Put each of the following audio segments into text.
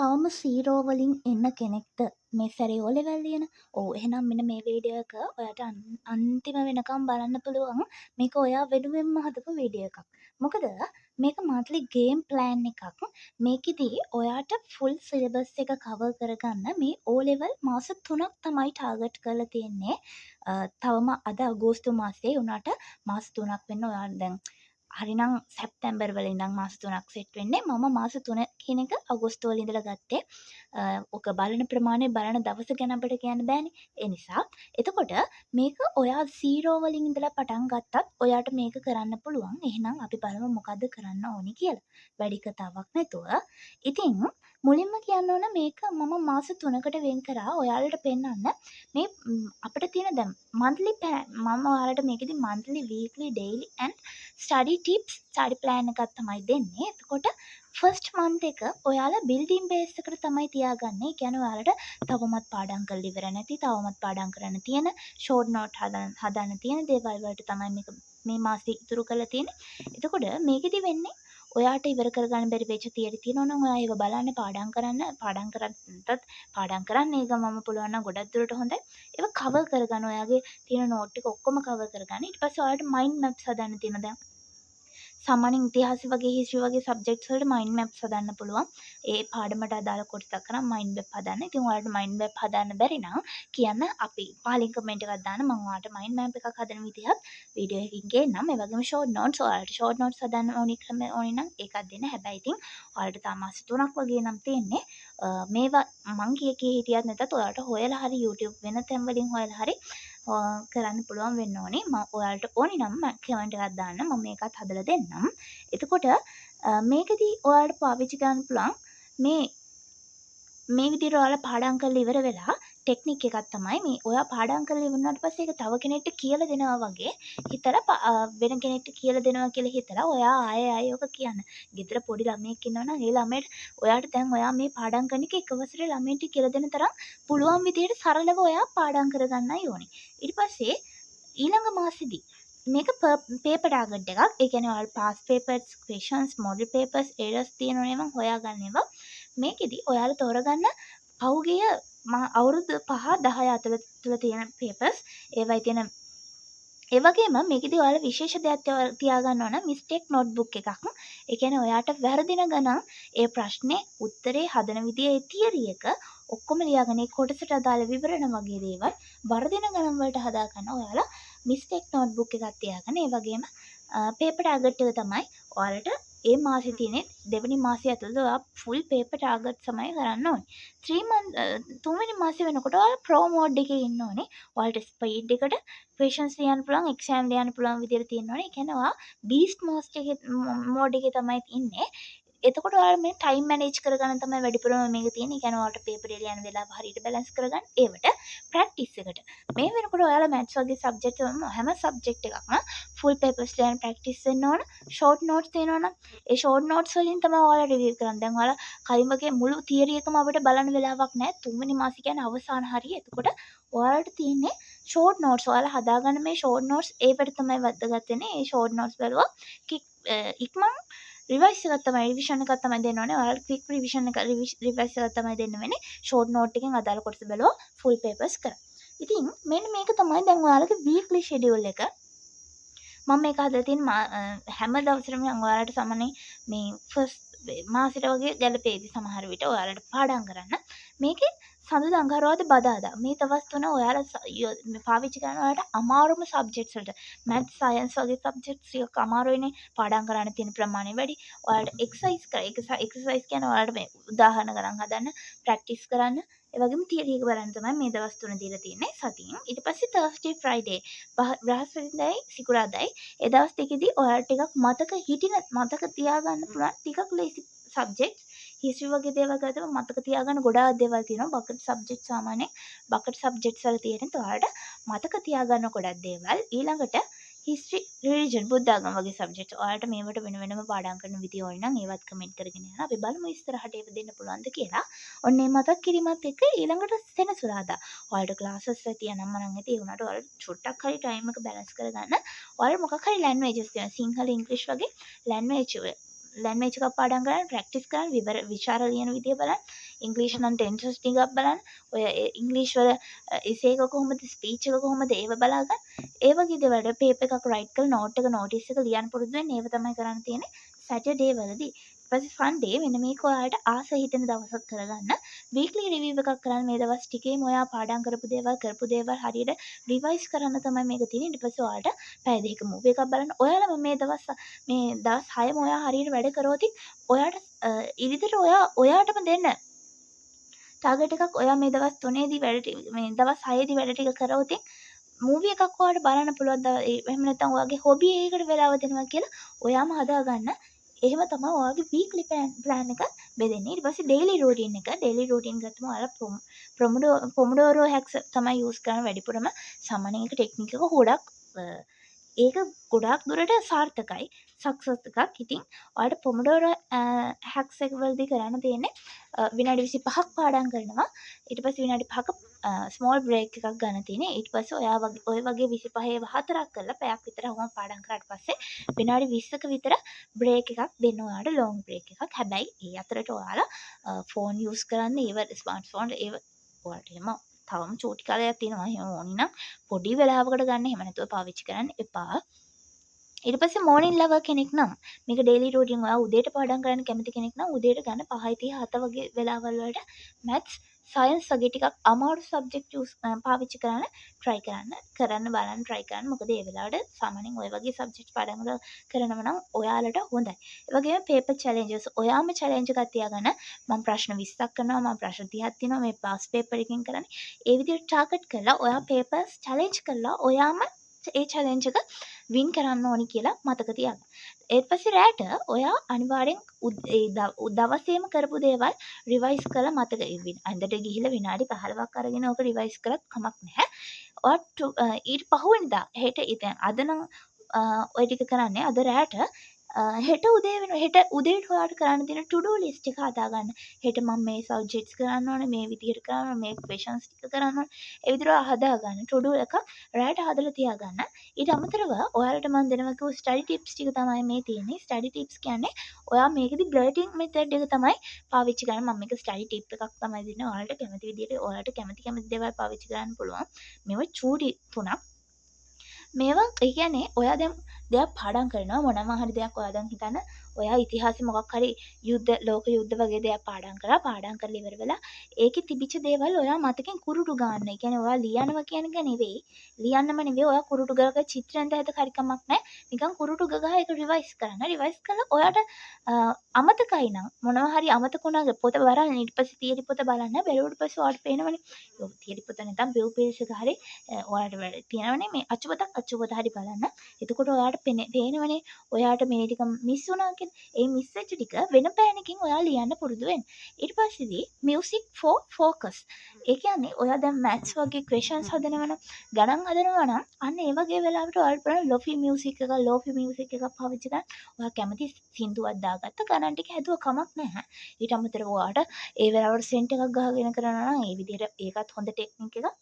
තවම සීරෝ වලින් එන්න කෙනෙක්ද මේ සැරේ ඕ ලෙවල් ලියන? ඔව්, එහෙනම් මෙන්න මේ වීඩියෝ එක ඔයාට අන්තිම වෙනකම් බලන්න පුළුවන්. මේක ඔයා වෙනුවෙන්ම හදපු වීඩියෝ එකක්. මොකද මේක මන්ත්ලි ගේම් ප්ලෑන් එකක්. මේකෙදි ඔයාට ෆුල් සිලබස් එක කවර් කරගන්න මේ ඕ ලෙවල් මාස 3ක් තමයි ටාගට් කරලා තියෙන්නේ. තවම අද අගෝස්තු මාසේ වුණාට මාස 3ක් වෙන්න ඔයා දැන් හරිනම් සැප්තැම්බර් වල ඉඳන් මාස 3ක් සෙට් වෙන්නේ. මම මාස 3 කියන එක අගෝස්තු වල ඉඳලා ගත්තේ. ඔක බලන ප්‍රමාණය බලන දවස ගැන අපිට කියන්න බෑනේ. ඒ නිසා එතකොට මේක ඔයා සීරෝ වලින් ඉඳලා පටන් ගත්තත් ඔයාට මේක කරන්න පුළුවන්. එහෙනම් අපි බලමු මොකද්ද කරන්න ඕනි කියලා. වැඩි කතාවක් නැතුව. ඉතින් මුලින්ම කියන්න ඕන මේක මම මාස 3කට වෙන් කරා ඔයාලට පෙන්වන්න. මේ අපිට තියෙන දැන් මන්ත්ලි මම ඔයාලට මේකෙදි monthly, weekly, daily and study tips, study plan එකක් තමයි දෙන්නේ. එතකොට ෆස්ට් මන්ත් එක ඔයාලා බිල්ඩින් බේස් එකට තමයි තියාගන්නේ. ඒ කියන්නේ ඔයාලට තවමත් පාඩම් කරලා ඉවර නැති, තවමත් පාඩම් කරන්න තියෙන, ෂෝට් නෝට් හදන්න තියෙන දේවල් වලට තමයි මේක මේ මාසේ ඉතුරු කරලා තියෙන්නේ. එතකොට මේකෙදි වෙන්නේ ඔයාට ඉවර කරගන්න බැරි වෙච්ච තියරි තියෙනවා නම් ඔයා ඒව බලන්න, පාඩම් කරන්න, පාඩම් කරන්නත් පාඩම් කරන්න ඒ ගමන්ම පුළුවන් නම් ගොඩක් දුරට හොඳයි. ඒව කවර් කරගන්න, ඔයාගේ තියෙන නෝට් ටික ඔක්කොම කවර් කරගන්න. ඊට පස්සේ ඔයාලට මයින්ඩ් මැප්ස් හදන්න තියෙනවා දැන්. සාමාන්‍යයෙන් ඉතිහාසය වගේ හිස්ට්‍රි වගේ සබ්ජෙක්ට්ස් වලට මයින්ඩ් මැප්ස් හදන්න පුළුවන්. ඒ පාඩමට අදාළ කොටසක් කරන් මයින්ඩ් මැප් හදන්න. ඉතින් ඔයාලට මයින්ඩ් මැප් හදන්න බැරි නම් කියන්න, අපි පහලින් කමෙන්ට් එකක් දාන්න. මම ඔයාලට මයින්ඩ් මැප් එකක් හදන විදිහත් වීඩියෝ එකකින් ගේන්නම්. ඒ වගේම ෂෝට් නෝට්ස්, ඔයාලට ෂෝට් නෝට්ස් හදන්න ඕනි ක්‍රම ඕනි නම් ඒකත් දෙන්න. හැබැයි ඉතින් ඔයාලට තාම මාස 3ක් වගේ නම් තියෙන්නේ. මේවා මං කිය කිය හිටියත් නැතත් ඔයාලට හොයලා හරි YouTube වෙන තැන් වලින් හොයලා හරි කරන්න පුළුවන් වෙන්න ඕනේ. මම ඔයාලට ඕනි නම් කමෙන්ට් එකක් දාන්න, මම මේකත් හදලා දෙන්නම්. එතකොට මේකෙදි ඔයාලට පාවිච්චි කරන්න පුළුවන් මේ විදිහට ඔයාලා පාඩම් කරලා ඉවර වෙලා ටෙක්නික් එකක් තමයි මේ ඔයා පාඩම් කරලා ඉවර වුණාට පස්සේ ඒක තව කෙනෙක්ට කියලා දෙනවා වගේ හිතලා වෙන කෙනෙක්ට කියලා දෙනවා කියලා හිතලා ඔයා ආයෙ ආයෙ ඔක කියන්න. ගෙදර පොඩි ළමයෙක් ඉන්නවා නම් ඒ ළමයට ඔයාට දැන් ඔයා මේ පාඩම් කරන එක එක වසරේ ළමයින්ට කියලා දෙන තරම් පුළුවන් විදිහට සරලව ඔයා පාඩම් කරගන්නයි ඕනේ. ඊට පස්සේ ඊළඟ මාසෙදි මේක පේපර් ටාගට් එකක්. ඒ කියන්නේ ඔයාලා pass papers, questions, model papers, errors තියෙනවා නම් හොයාගන්න ඒවා. මේකෙදි ඔයාලා තෝරගන්න පහුගිය අවුරුදු 5 10 අතර තුල තියෙන පේපර්ස් ඒවයි තියෙන. ඒ වගේම මේකෙදි ඔයාලා විශේෂ දෙයක් තියාගන්න ඕන මිස්ටේක් නෝට්බුක් එකක්. ඒ කියන්නේ ඔයාට වැරදින ගණන් ඒ ප්‍රශ්නේ උත්තරේ හදන විදිය ඒ තියරි එක ඔක්කොම ලියාගෙන ඒ කොටසට අදාළ විවරණ වගේ දේවල් වරදින ගණන් වලට හදාගන්න ඔයාලා මිස්ටේක් නෝට්බුක් එකක් තියාගන්න. ඒ වගේම පේපර් ටාගට් එක තමයි ඔයාලට ඒ මාසෙ තියෙන දෙවෙනි මාසය ඇතුළත ඔයා ෆුල් පේපර් ටාගට් තමයි කරන්න ඕනේ. 3 month, තුන්වෙනි මාසෙ වෙනකොට ඔයාලා ප්‍රෝ මෝඩ් එකේ ඉන්න ඕනේ. ඔයාලට ස්පීඩ් එකට ක්වෙස්චන්ස් ලියන්න පුළුවන්, එක්සෑම් ලියන්න පුළුවන් විදියට තියෙන්න ඕනේ. ඒ කියන්නේ ඔයා බීස්ට් මෝඩ් එකේ මෝඩ් එකේ තමයි ඉන්නේ. එතකොට ඔයාලා මේ ටයිම් මැනේජ් කරගන්න තමයි වැඩිපුරම මේක තියෙන්නේ. ඒ කියන්නේ ඔයාලට පේපර් එක ලියන වෙලාව හරියට බැලන්ස් කරගන්න. ඒවට ප්‍රැක්ටිස් එකට. මේ වෙනකොට ඔයාලා මැත්ස් වගේ සබ්ජෙක්ට් හැම සබ්ජෙක්ට් එකක්ම ෆුල් පේපර්ස් ලියන්න ප්‍රැක්ටිස් වෙන්න ඕන. ෂෝට් නෝට්ස් තියෙනවා නම් ඒ ෂෝට් නෝට්ස් වලින් තමයි ඔයාලා රිවිව් කරන්නේ. දැන් ඔයාලා කලින් වගේ මුළු තියරි එකම අපිට බලන්න වෙලාවක් නැහැ. තුන්වෙනි මාසෙ කියන්නේ අවසාන හරිය. එතකොට ඔයාලට තියෙන්නේ ෂෝට් නෝට්ස්. ඔයාලා හදාගන්න මේ ෂෝට් නෝට්ස් ඒවට තමයි වැදගත් වෙන්නේ. ඒ ෂෝට් නෝට්ස් බැලුවා ඉක්මන් රිවයිස් එකක් තමයි, රිවිෂන් එකක් තමයි දෙන්න ඕනේ. ඔයාලට ක්වික් රිවිෂන් එක, රිවයිස් එකක් තමයි දෙන්න වෙන්නේ. ෂෝට් නෝට් එකෙන් අදාළ කොටස බැලුවා ෆුල් පේපර්ස් කරා. ඉතින් මෙන්න මේක තමයි දැන් ඔයාලගේ වීක්ලි ෂෙඩියුල් එක. මම මේක හදලා තියෙන හැම දවසටම මම ඔයාලට සාමාන්‍යයෙන් මේ ෆස්ට් මාසෙට වගේ ගැලපෙයිද සමහර විට ඔයාලට පාඩම් කරන්න. මේකේ සඳුදා, අඟහරුවාදා, බදාදා මේ දවස් තුන ඔයාලා මේ පාවිච්චි කරන ඔයාලට අමාරුම සබ්ජෙක්ට්ස් වලට. මැත්ස්, සයන්ස් වගේ සබ්ජෙක්ට්ස් ටිකක් අමාරු වෙන්නේ, පාඩම් කරන්න තියෙන ප්‍රමාණය වැඩි. ඔයාලට එක්සර්සයිස් කර එක්සර්සයිස් කියන්නේ ඔයාලට මේ උදාහරණ ගණන් හදන්න, ප්‍රැක්ටිස් කරන්න, ඒ වගේම තියරි එක බලන්න තමයි මේ දවස් තුන දීලා තියෙන්නේ සතියෙන්. ඊට පස්සේ තර්ස්ඩේ, ෆ්‍රයිඩේ, බ්‍රහස්පතින්දායි සිකුරාදායි ඒ දවස් දෙකේදී ඔයාලට ටිකක් මතක හිටින, මතක තියාගන්න පුළුවන් ටිකක් ලේසි සබ්ජෙක්ට්ස්, හිස්ට්‍රි වගේ දේවල් ගත්තම මතක තියාගන්න ගොඩාක් දේවල් තියෙනවා. බකට් සබ්ජෙක්ට්, සාමාන්‍යයෙන් බකට් සබ්ජෙක්ට්ස් වල තියෙන ඔයාලට මතක තියාගන්න ගොඩක් දේවල්. ඊළඟට හිස්ට්‍රි, රිලිජන්, බුද්ධ ආගම වගේ සබ්ජෙක්ට්ස් ඔයාලට මේවට වෙන වෙනම පාඩම් කරන විදිය ඕනේ නම් ඒවත් කමෙන්ට් කරගෙන යන්න. අපි බලමු ඉස්සරහට ඒව දෙන්න පුළුවන්ද කියලා. ඔන්න ඒ මතක් කිරීමත් එක්ක ඊළඟට සෙනසුරාදා ඔයාලට ක්ලාසස් ඇති නම් මනම් ඇති. ඒ වුණාට ඔයාලට චුට්ටක් හරි ටයිම් එක බැලන්ස් කරගන්න. ඔයාලට මොකක් හරි ලැන්ග්වේජස් තියෙනවා. සිංහල, ඉංග්‍රීසි වගේ ලැන්ග්වේජ් ලැන්ග්වේජ් එකක් පාඩම් කරන්න ප්‍රැක්ටිස් කරන්න, විවර විචාර ලියන විදිය බලන්න, ඉංග්‍රීසි නම් ටෙන්සස් ටිකක් බලන්න, ඔය ඉංග්‍රීසි වල එසේ එක කොහොමද, ස්පීච් එක කොහොමද ඒව බලා ගන්න. ඒ වගේ දේවල් පේපර් එකක් රයිට් කරලා නෝට් එක නෝටිස් එක ලියන්න පුරුදු වෙන්න. ඒව තමයි කරන්න තියෙන්නේ සැටර්ඩේ වලදී. ඊට පස්සේ සන්ඩේ මෙන්න මේක ඔයාලට ආස හිතෙන දවසක් කරගන්න. වීක්ලි රිවිව් එකක් කරන්න. මේ දවස් ටිකේම ඔයා පාඩම් කරපු දේවල් කරපු දේවල් හරියට රිවයිස් කරන්න තමයි මේක තියෙන්නේ. ඊට පස්සේ ඔයාලට පැය දෙකක මූවි එකක් බලන්න. ඔයාලම මේ දවස් 6ම ඔයා හරියට වැඩ කරොත් ඔයාට ඉදිරියට ඔයා ඔයාටම දෙන්න ටාගට් එකක්. ඔයා මේ දවස් 3ේදී වැඩ ටික මේ දවස් 6ේදී වැඩ ටික කරොත් මූවි එකක් ඔයාලට බලන්න පුළුවන්. එහෙම නැත්නම් ඔයාගේ හොබි එකකට වෙලාව දෙනවා කියලා ඔයාම හදාගන්න. එහෙම තමයි ඔයාගේ වීක්ලි ප්ලෑන් එක බෙදෙන්නේ. ඊට පස්සේ ඩේලි රූටීන් එක. ඩේලි රූටීන් ගත්තම ඔයාලා පොමොඩෝරෝ හැක්ස් තමයි යූස් කරන්නේ වැඩිපුරම. සාමාන්‍යයෙන් ඒක ටෙක්නික් එක ගොඩක් ඒක ගොඩාක් දුරට සාර්ථකයි. සක්සස් එකක්. ඉතින් ඔයාලට පොමොඩෝරෝ හැක්ස් එක වලදී කරන්න තියෙන්නේ විනාඩි 25ක් පාඩම් කරනවා. ඊට පස්සේ විනාඩි 5ක ස්මෝල් බ්‍රේක් එකක් ගන්න තියෙන්නේ. ඊට පස්සේ ඔයා වගේ ඔය වගේ 25 4ක් කරලා පැයක් විතර ඔහොම පාඩම් කරාට පස්සේ විනාඩි 20ක විතර බ්‍රේක් එකක් දෙන්න ඔයාලට, ලොං බ්‍රේක් එකක්. හැබැයි ඒ අතරට ඔයාලා ෆෝන් යූස් කරන්න, ඒව ස්මාර්ට් ෆෝන් ඒව ඔයාලට එහෙම තවම චූටි කාලයක් තියෙනවා. එහෙම ඕනි නම් පොඩි වෙලාවකට ගන්න, එහෙම නැතුව පාවිච්චි කරන්න එපා. ඊට පස්සේ මෝර්නින් ලවර් කෙනෙක් නම් මේක ඩේලි රූටින් ඔයා උදේට පාඩම් කරන්න කැමති කෙනෙක් නම් උදේට ගන්න 5:37 වගේ වෙලාවල් වලට මැත්ස් සයන්ස් වගේ ටිකක් අමාරු සබ්ජෙක්ට් චූස් පාවිච්චි කරන්න try කරන්න, කරන්න බලන්න try කරන්න. මොකද ඒ වෙලාවට සාමාන්‍යයෙන් ඔය වගේ සබ්ජෙක්ට් පාඩම් කරනවා නම් ඔයාලට හොඳයි. ඒ වගේම පේපර් චැලෙන්ජස් ඔයාම චැලෙන්ජ් එකක් තියාගන්න. මම ප්‍රශ්න 20ක් කරනවා, මම ප්‍රශ්න 30ක් තියෙනවා මේ පාස් පේපර් එකකින් කරන්නේ. ඒ විදිහට ටාගට් කරලා ඔයා පේපර්ස් චැලෙන්ජ් කරලා ඔයාම ඒ චැලෙන්ජ් එක වින් කරන්න ඕනි කියලා මතක තියාගන්න. ඊට පස්සේ රෑට ඔයා අනිවාර්යෙන් ඒ දවසේම කරපු දේවල් රිවයිස් කරලා මතක ඇඳට ගිහිල්ලා විනාඩි 15ක් අරගෙන ඕක රිවයිස් කරත් කමක් නැහැ. ඔයා ඊට පහුවෙනිදා හෙට ඉතින් අද නම් ඔය ටික කරන්නේ අද රෑට හෙට උදේ වෙන හෙට උදේට ඔයාලට කරන්න තියෙන to do list එක හදාගන්න. හෙට මම මේ සබ්ජෙක්ට්ස් කරන්න ඕනේ, මේ විදිහට කරන්න ඕනේ, මේ ක්වෙස්චන්ස් ටික කරන්න ඕනේ. ඒ විදිහට ඔයා හදාගන්න. to do එක රෑට හදලා තියාගන්න. ඊට අමතරව ඔයාලට මම දෙනවා කිව්ව ස්ටඩි ටිප්ස් ටික තමයි මේ තියෙන්නේ. ස්ටඩි ටිප්ස් කියන්නේ ඔයා මේකෙදි බ්ලර්ටින් මෙතඩ් එක තමයි පාවිච්චි කරන්නේ. මම මේක ස්ටඩි ටිප් එකක් තමයි දෙන්නේ. ඔයාලට කැමති විදිහට ඔයාලට කැමති කැමති දේවල් පාවිච්චි කරන්න පුළුවන්. මේවා චූටි තුනක්. මේවා ඒ කියන්නේ ඔයා දැන් දෙයක් පාඩම් කරනවා, මොනම හරි දෙයක් ඔයා දැන් හිතන්න ඔයා ඉතිහාසෙ මොකක් හරි යුද්ධ ලෝක යුද්ධ වගේ දෙයක් පාඩම් කරා. පාඩම් කරලා ඉවර වෙලා ඒකේ තිබිච්ච දේවල් ඔයා මතකෙන් කුරුටු ගන්න. ඒ කියන්නේ ඔයා ලියනවා කියන එක නෙවෙයි, ලියන්නම නෙවෙයි, ඔයා කුරුටු ගග චිත්‍ර ඇඳ හැද හරි කමක් නැහැ. නිකන් කුරුටු ගග ඒක රිවයිස් කරන්න. රිවයිස් කරලා ඔයාට අමතකයි නම් මොනවා හරි අමතක වුණා පොත බලන්න. ඊට පස්සේ තියරි පොත බලන්න. බැලුවට පස්සේ ඔයාට පේනවනේ. ඔව් තියරි පොත නැත්නම් පියුපිල්ස් එක හරි ඔයාලට වැඩ තියෙනවනේ මේ අච්චුපතක් අච්චුපත හරි බලන්න. එතකොට ඔයාට පේනවනේ ඔයාට මේ ටික මිස් වුණා කියලා. ඒ මිස් වෙච්ච ටික වෙන පෑනකින් ඔයා ලියන්න පුරුදු වෙන්න. ඊට පස්සේදී මියුසික් ෆෝ ෆෝකස්. ඒ කියන්නේ ඔයා දැන් මැත්ස් වගේ ක්වෙස්චන්ස් හදනවා නම්, ගණන් හදනවා නම් අන්න ඒ වගේ වෙලාවට ඔයාලට බලන්න ලොෆි මියුසික් එකක්, ලෝෆි මියුසික් එකක් පාවිච්චි කරන්න. ඔයා කැමති සින්දුවක් දාගත්ත ගණන් ටික හැදුව කමක් නැහැ. ඊට අමතරව ඔයාට ඒ වෙලාවට සෙන්ට් එකක් ගහගෙන කරනවා නම් ඒ විදිහට ඒකත් හොඳ ටෙක්නික් එකක්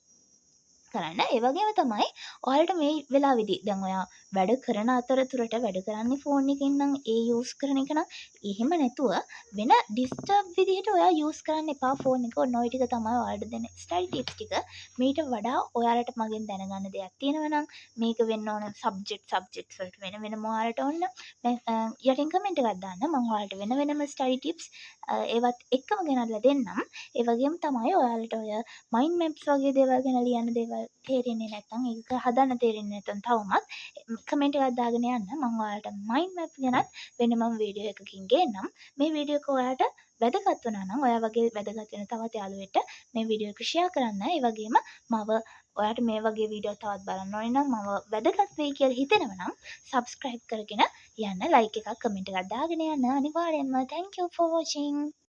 කරන්න. ඒ වගේම තමයි ඔයාලට මේ වෙලාවේදී දැන් ඔයා වැඩ කරන අතරතුරට වැඩ කරන්නේ ෆෝන් එකෙන් නම් ඒ යූස් කරන එක නම් එහෙම නැතුව වෙන ඩිස්ටර්බ් විදිහට ඔයා යූස් කරන්න එපා ෆෝන් එක. ඔන්න ඔය ටික තමයි ඔයාලට දෙන ස්ටඩි ටිප්ස් ටික. මීට වඩා ඔයාලට මගෙන් දැනගන්න දෙයක් තියෙනවා නම් මේක වෙන්න ඕන සබ්ජෙක්ට්ස් වලට වෙන වෙනම ඔයාලට ඕන නම් යටින් කමෙන්ට් එකක් දාන්න. මම ඔයාලට වෙන වෙනම ස්ටඩි ටිප්ස් ඒවත් එක්කම ගෙනල්ලා දෙන්නම්. ඒ වගේම තමයි ඔයාලට ඔය මයින්ඩ් මැප්ස් වගේ දේවල් ගැන ලියන්න දේවල් තේරෙන්නේ නැත්නම් ඒක හදන්න තේරෙන්නේ නැත්නම් තවමත් කමෙන්ට් එකක් දාගෙන යන්න. මම ඔයාලට මයින්ඩ් මැප් ගැනත් වෙනමම වීඩියෝ එකකින් ගේන්නම්. මේ වීඩියෝ එක ඔයාලට වැදගත් වුණා නම් ඔයා වගේ වැදගත් වෙන තවත් යාළුවෙක්ට මේ වීඩියෝ එක ෂෙයා කරන්න. ඒ වගේම මව ඔයාට මේ වගේ වීඩියෝ තවත් බලන්න ඕනේ නම් මම වැදගත් වෙයි කියලා හිතෙනවා නම් සබ්ස්ක්‍රයිබ් කරගෙන යන්න, ලයික් එකක් කමෙන්ට් එකක් දාගෙන යන්න අනිවාර්යෙන්ම. Thank you for watching.